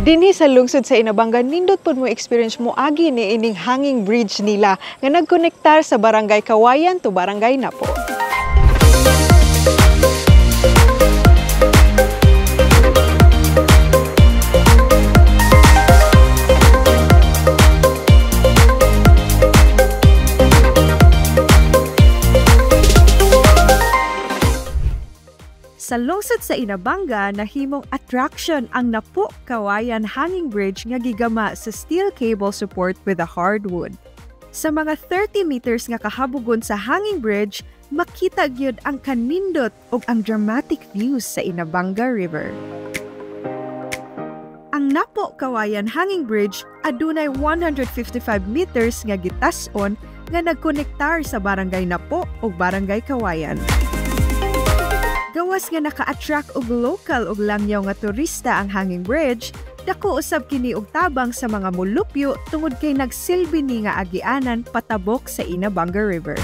Dinhi sa lungsod sa Inabanga, nindot pud mo experience mo agi ni ining hanging bridge nila nga nagkonektar sa Barangay Kawayan to Barangay Napo. Sa lungsod sa Inabanga, nahimong attraction ang Napo Kawayan Hanging Bridge nga gigama sa steel cable support with a hardwood. Sa mga 30 meters nga kahabogon sa hanging bridge, makita gyud ang kanindot ug ang dramatic views sa Inabanga River. Ang Napo Kawayan Hanging Bridge adunay 155 meters nga gitas-on nga nagkonektar sa Barangay Napo ug Barangay Kawayan. Gawas nga naka-attract og local ug langyaw nga turista ang hanging bridge, dako usab kini og tabang sa mga molupyo tungod kay nagsilbi ni nga agianan patabok sa Inabanga River.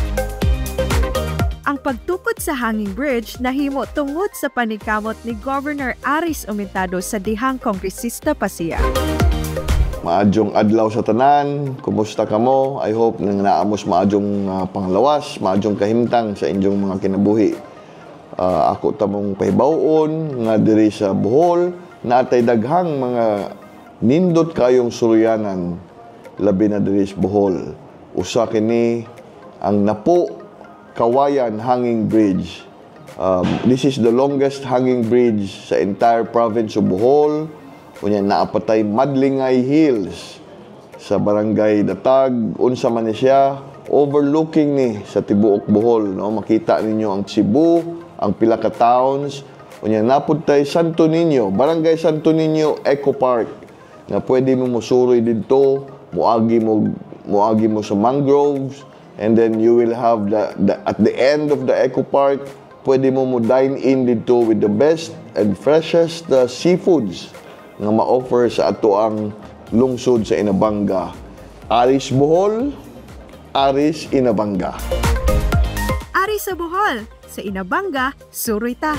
Ang pagtukod sa hanging bridge nahimo tungod sa paningkamot ni Governor Aris Omentado sa dihang kongresista pa siya. Maadyong adlaw sa tanan, kumusta kamo? I hope nga naamos maadyong panglawas, maadyong kahimtang sa inyong mga kinabuhi. Ako tamong pahibaw-on nga diri sa Bohol natay daghang mga nindot kayong suryanan labi na diri sa Bohol. Usa kini ang Napo Kawayan Hanging Bridge. This is the longest hanging bridge sa entire province of Bohol. Unya naapatay Madlingay Hills sa Barangay Datag. Unsa man ni siya, overlooking ni sa tibuok Bohol, no? Makita ninyo ang Cebu, ang pila ka towns. Unya napud tay Santo Niño, Barangay Santo Niño Eco Park nga pwede mo mosuroy didto, moagi mo sa mangroves, and then you will have the at the end of the Eco Park, pwede mo mo dine in didto with the best and freshest seafoods nga ma-offer sa ato ang lungsod sa Inabanga. Aris Bohol, Aris Inabanga. Ari sa Bohol, sa Inabanga, suroy ta.